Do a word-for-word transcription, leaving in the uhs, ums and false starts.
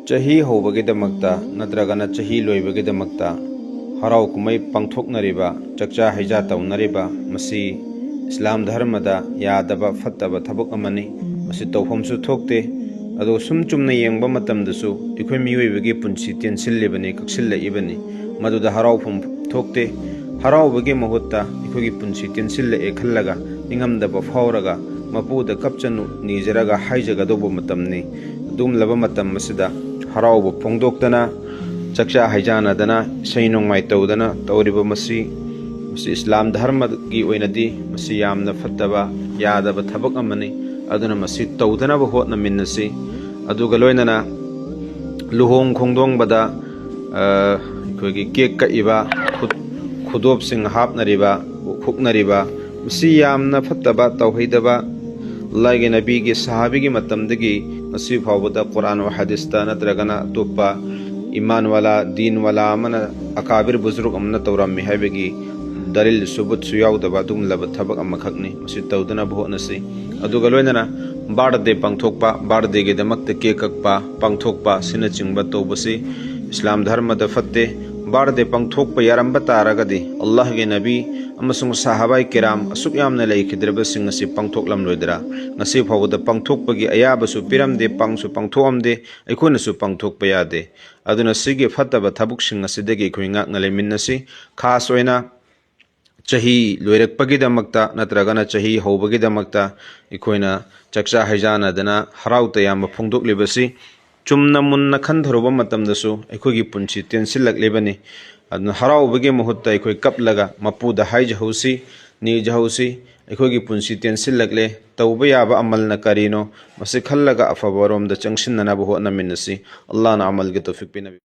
ꯆꯍꯤ ꯍꯧꯕꯒꯤꯗꯃꯛꯇ ꯅꯠꯇ꯭ꯔꯒꯅ ꯆꯍꯤ ꯂꯣꯏꯕꯒꯤꯗꯃꯛꯇ ꯍꯔꯥꯎ ꯀꯨꯝꯍꯩ ꯄꯥꯡꯊꯣꯛꯅꯔꯤꯕ, ꯆꯥꯛꯆꯥ ꯍꯩꯖꯥ ꯇꯧꯅꯔꯤꯕ, ꯃꯁꯤ ꯏꯁꯂꯥꯝ ꯙꯔꯃꯗ ꯌꯥꯗꯕ ꯐꯠꯇꯕ ꯊꯕꯛ ꯑꯃꯅꯤ꯫ ꯃꯁꯤ ꯇꯧꯐꯝꯁꯨ ꯊꯣꯛꯇꯦ꯫ ꯑꯗꯣ ꯁꯨꯝ ꯆꯨꯝꯅ ꯌꯦꯡꯕ ꯃꯇꯝꯗꯁꯨ ꯑꯩꯈꯣꯏ ꯃꯤꯑꯣꯏꯕꯒꯤ ꯄꯨꯟꯁꯤ ꯇꯦꯟꯁꯤꯜꯂꯤꯕꯅꯤ, ꯀꯛꯁꯤꯜꯂꯛꯏꯕꯅꯤ꯫ ꯃꯗꯨꯗ ꯍꯔꯥꯎꯐꯝ ꯊꯣꯛꯇꯦ꯫ ꯍꯔꯥꯎꯕꯒꯤ ꯃꯍꯨꯠꯇ ꯑꯩꯈꯣꯏꯒꯤ ꯄꯨꯟꯁꯤ ꯇꯦꯟꯁꯤꯜꯂꯛꯑꯦ ꯈꯜꯂꯒ, ꯅꯤꯡꯉꯝꯗꯕ ꯐꯥꯎꯔꯒ, ꯃꯄꯨꯗ ꯀꯞꯆꯅꯨ ꯅꯤꯖꯔꯒ ꯍꯥꯏꯖꯒꯗꯧꯕ ꯃꯇꯝꯅꯤ꯫ ꯑꯗꯨꯒꯨꯝꯂꯕ ꯃꯇꯝ ꯑꯁꯤꯗ ꯍꯔꯥꯎꯕ ꯐꯣꯡꯗꯣꯛꯇꯅ, ꯆꯥꯛꯆꯥ ꯍꯩꯖꯥꯟꯅꯗꯅ, ꯏꯁꯩ ꯅꯣꯡꯃꯥꯏ ꯇꯧꯗꯅ ꯇꯧꯔꯤꯕ ꯃꯁꯤ, ꯃꯁꯤ ꯏꯁꯂꯥꯝ ꯙꯔꯃꯒꯤ ꯑꯣꯏꯅꯗꯤ ꯃꯁꯤ ꯌꯥꯝꯅ ꯐꯠꯇꯕ, ꯌꯥꯗꯕ ꯊꯕꯛ ꯑꯃꯅꯤ꯫ ꯑꯗꯨꯅ ꯃꯁꯤ ꯇꯧꯗꯅꯕ ꯍꯣꯠꯅꯃꯤꯟꯅꯁꯤ꯫ ꯑꯗꯨꯒ ꯂꯣꯏꯅꯅ ꯂꯨꯍꯣꯡ ꯈꯣꯡꯗꯣꯡꯕꯗ, ꯑ, ꯑꯩꯈꯣꯏꯒꯤ ꯀꯦꯛ ꯀꯛꯏꯕ, ꯈꯨꯠ-, ꯈꯨꯗꯣꯞꯁꯤꯡ ꯍꯥꯞꯅꯔꯤꯕ, ꯍꯨꯛꯅꯔꯤꯕ, ꯃꯁꯤ ꯌꯥꯝꯅ ꯐꯠꯇꯕ, ꯇꯧꯍꯩꯗꯕ꯫ ꯑꯜꯂꯥꯍꯒꯤ ꯅꯕꯤꯒꯤ ꯁꯍꯥꯕꯤꯒꯤ ꯃꯇꯝꯗꯒꯤ ꯉꯁꯤ ꯐꯥꯎꯕꯗ ꯀꯨꯔꯥꯟ ꯋꯥ ꯍꯗꯤꯁꯇ ꯅꯠꯇ꯭ꯔꯒꯅ ꯑꯇꯣꯞꯄ ꯏꯃꯥꯟ ꯋꯥꯂꯥ, ꯗꯤꯟ ꯋꯥꯂꯥ ꯑꯃꯅ, ꯑꯀꯥꯕꯤꯔ ꯕꯨꯖꯨꯔꯨꯛ ꯑꯃꯅ ꯇꯧꯔꯝꯃꯤ ꯍꯥꯏꯕꯒꯤ ꯗꯂꯤꯜ ꯁꯨꯕꯨꯠꯁꯨ ꯌꯥꯎꯗꯕ ꯑꯗꯨꯒꯨꯝꯂꯕ ꯊꯕꯛ ꯑꯃꯈꯛꯅꯤ꯫ ꯃꯁꯤ ꯇꯧꯗꯅꯕ ꯍꯣꯠꯅꯁꯤ꯫ ꯑꯗꯨꯒ ꯂꯣꯏꯅꯅ ꯕꯥꯔꯗꯦ ꯄꯥꯡꯊꯣꯛꯄ, ꯕꯥꯔꯗꯦꯒꯤꯗꯃꯛꯇ ꯀꯦꯛ ꯀꯛꯄ, ꯄꯥꯡꯊꯣꯛꯄ ꯑꯁꯤꯅꯆꯤꯡꯕ ꯇꯧꯕꯁꯤ ꯏꯁꯂꯥꯝ ꯙꯔꯃꯗ ꯐꯠꯇꯦ꯫ ꯕꯥꯔꯗꯦ ꯄꯥꯡꯊꯣꯛꯄ ꯌꯥꯔꯝꯕ ꯇꯥꯔꯒꯗꯤ ꯑꯜꯂꯥꯍꯒꯤ ꯅꯕꯤ ꯑꯃꯁꯨꯡ ꯁꯍꯥꯕꯥꯏ ꯀꯤꯔꯥꯝ ꯑꯁꯨꯛ ꯌꯥꯝꯅ ꯂꯩꯈꯤꯗ꯭ꯔꯕꯁꯤꯡ ꯑꯁꯤ ꯄꯥꯡꯊꯣꯛꯂꯝꯂꯣꯏꯗ꯭ꯔꯥ? ꯉꯁꯤ ꯐꯥꯎꯕꯗ ꯄꯥꯡꯊꯣꯛꯄꯒꯤ ꯑꯌꯥꯕꯁꯨ ꯄꯤꯔꯝꯗꯦ, ꯄꯥꯡꯁꯨ ꯄꯥꯡꯊꯣꯛꯑꯝꯗꯦ, ꯑꯩꯈꯣꯏꯅꯁꯨ ꯄꯥꯡꯊꯣꯛꯄ ꯌꯥꯗꯦ꯫ ꯑꯗꯨꯅ ꯁꯤꯒꯤ ꯐꯠꯇꯕ ꯊꯕꯛꯁꯤꯡ ꯑꯁꯤꯗꯒꯤ ꯑꯩꯈꯣꯏ ꯉꯥꯛꯅ ꯂꯩꯃꯤꯟꯅꯁꯤ꯫ ꯈꯥꯁ ꯑꯣꯏꯅ ꯆꯍꯤ ꯂꯣꯏꯔꯛꯄꯒꯤꯗꯃꯛꯇ ꯅꯠꯇ꯭ꯔꯒꯅ ꯆꯍꯤ ꯍꯧꯕꯒꯤꯗꯃꯛꯇ ꯑꯩꯈꯣꯏꯅ ꯆꯥꯛꯆꯥ ꯍꯩꯖꯥꯟꯅꯗꯅ ꯍꯔꯥꯎ ꯇꯌꯥꯝꯕ ꯐꯣꯡꯗꯣꯛꯂꯤꯕꯁꯤ ꯆꯨꯝꯅ ꯃꯨꯟꯅ ꯈꯟꯊꯔꯨꯕ ꯃꯇꯝꯗꯁꯨ ꯑꯩꯈꯣꯏꯒꯤ ꯄꯨꯟꯁꯤ ꯇꯦꯟꯁꯤꯜꯂꯛꯂꯤꯕꯅꯤ꯫ ꯑꯗꯨꯅ ꯍꯔꯥꯎꯕꯒꯤ ꯃꯍꯨꯠꯇ ꯑꯩꯈꯣꯏ ꯀꯞꯂꯒ ꯃꯄꯨꯗ ꯍꯥꯏꯖꯍꯧꯁꯤ, ꯅꯤꯖꯍꯧꯁꯤ, "ꯑꯩꯈꯣꯏꯒꯤ ꯄꯨꯟꯁꯤ ꯇꯦꯟꯁꯤꯜꯂꯛꯂꯦ, ꯇꯧꯕ ꯌꯥꯕ ꯑꯃꯜꯅ ꯀꯔꯤꯅꯣ? ꯃꯁꯤ ꯈꯜꯂꯒ ꯑꯐꯕꯔꯣꯝꯗ ꯆꯪꯁꯤꯟꯅꯅꯕ ꯍꯣꯠꯅꯃꯤꯟꯅꯁꯤ꯫" ꯑꯜꯂꯥꯍꯅ ꯑꯃꯜꯒꯤ ꯇꯧꯐꯤꯛ ꯄꯤꯅꯕꯤ꯫